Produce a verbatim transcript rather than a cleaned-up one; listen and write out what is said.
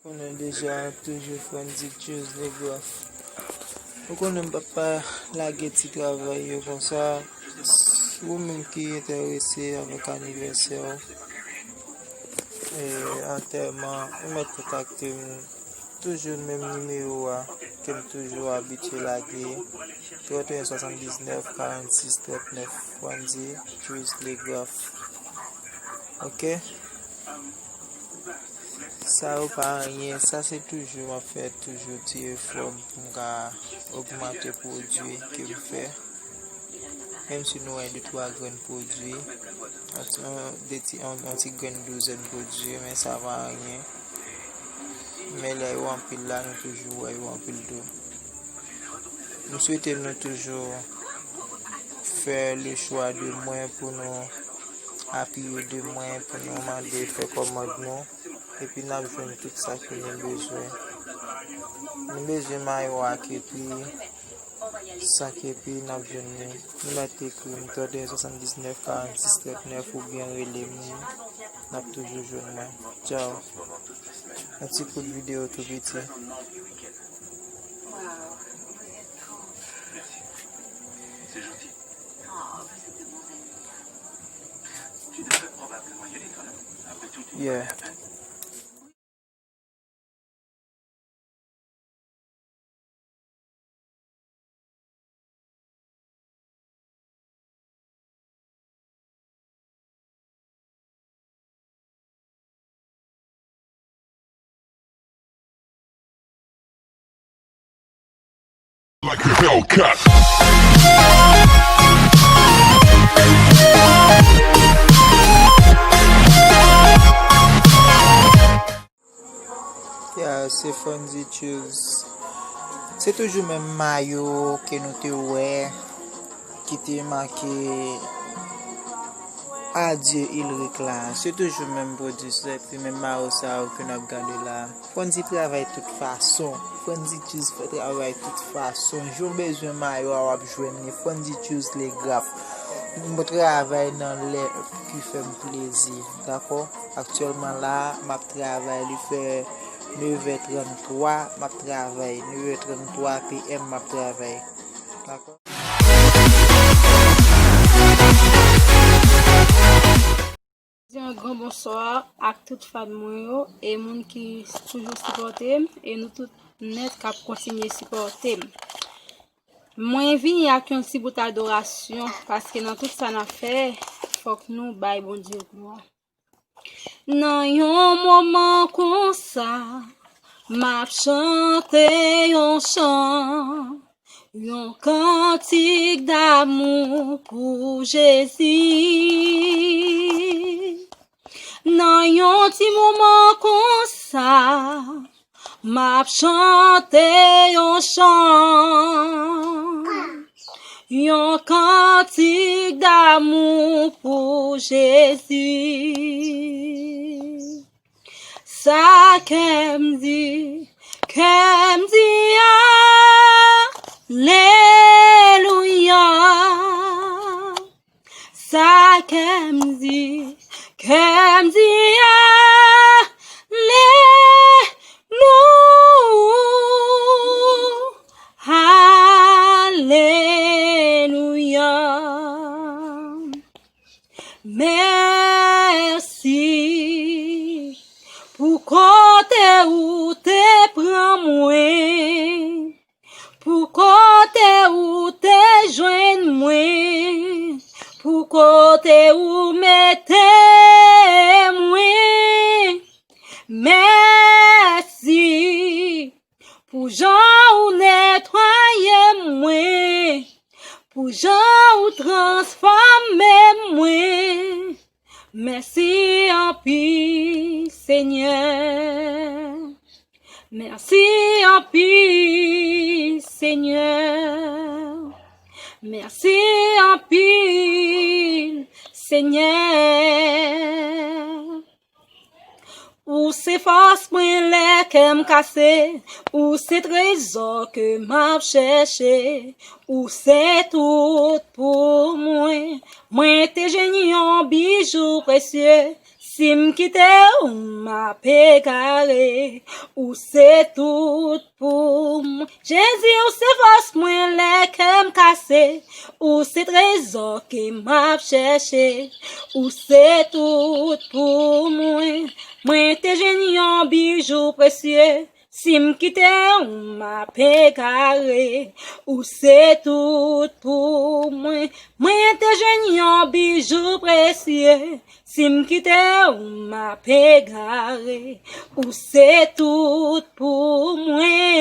Konnen deja, toujou Frandy Jus Legraf. Ou konnen m p ap pa lage ti travay yo konsa. Ou menm ki enterese avèk anivèsè w, e, antèman, ou mèt kontakte m. Toujou menm nimewo a ke m toujou abitye lage, trannteyen swasanndiznèf karannsis trannèf, Frandy Jus Legraf. Oke? Sa yo pa anyen, sa se toujou m ap fè, toujou ti efò m pou m ka ogmante pwodui ke m fè. Menm si nou wè de twa grenn pwodui, yon ti, yon, de ti, yon, yon ti grenn douzèn pwodui, men sa pa anyen. Men lè yo anpil la, nou toujou wè yo anpil tou. M swete nou toujou fè le chwa de mwen pou nou apiye de mwen, pou nou mande fè kòmand nou, epi n ap jwenn tout sa ke nou bezwen. Nou bezwen mayo a kepi, san kepi, n ap jwenn li. Nou mèt ekri m, trannteyen swasanndiznèf karannsis trannèf oubyen rele m, n ap toujou jwenn mwen. Tchaw. Yon ti kout videyo tou piti. Yeah. Like a Hellcat. Ya, se Fonzi Choose. Se toujou menm mayo ke nou te wè ki te make Adye Ilrik la. Se toujou menm pwodui sa, epi menm mayo sa yo ke n ap gade la. Fonzi travay tout fason. Fonzi Choose fè travay tout fason. Jan w bezwen mayo a, w ap jwenn li. Fonzi Choose Legraf. M travay nan lè ki fè m plezi. Dakò? Aktyèlman la, m ap travay, li fè nevè tranntwa, m ap travay, nevè tranntwa P M, m ap travay. Dakò? Di yon gran bonswa ak tout fan mwen yo, e moun ki toujou sipòte m, e nou tout nèt k ap kontinye sipòte m. Mwen vini ak yon ti bout adorasyon, paske nan tout sa n ap fè, fòk nou bay Bondye glwa. Nan yon moman konsa, m ap chante yon chan, yon kantik damou pou Jezi. Nan yon ti moman konsa, m ap chante yon chan, yon kantik damou pou Jezi. Sa kè m di, kè m di alelouya. Sa kè m di, kè m di alelouya, alelouya. Mèsi pou kote ou te pran mwen. Pou kote ou te jwenn mwen, pou kote ou mete mwen. Mèsi pou jan ou netwaye mwen, pou jan ou transfòme mwen. Mèsi anpil, Senyè. Mèsi anpil, Senyè. Mèsi anpil, Senyè. Ou se fòs mwen lè kè m kase, ou se trezò ke m ap chèche, ou se tout pou mwen. Mwen te jwenn yon bijou presye, Si m kite w, m ap egare. Ou se tout pou mwen. Jezi, ou se fòs mwen lè kè m kase. Ou se trezò ke m ap chèche. Ou se tout pou mwen. Mwen te jwenn yon bijou presye. Si m kite w, m ap egare. Ou se tout pou mwen. Mwen te jwenn yon bijou presye. Si m kite w, m ap egare. Ou se tout pou mwen.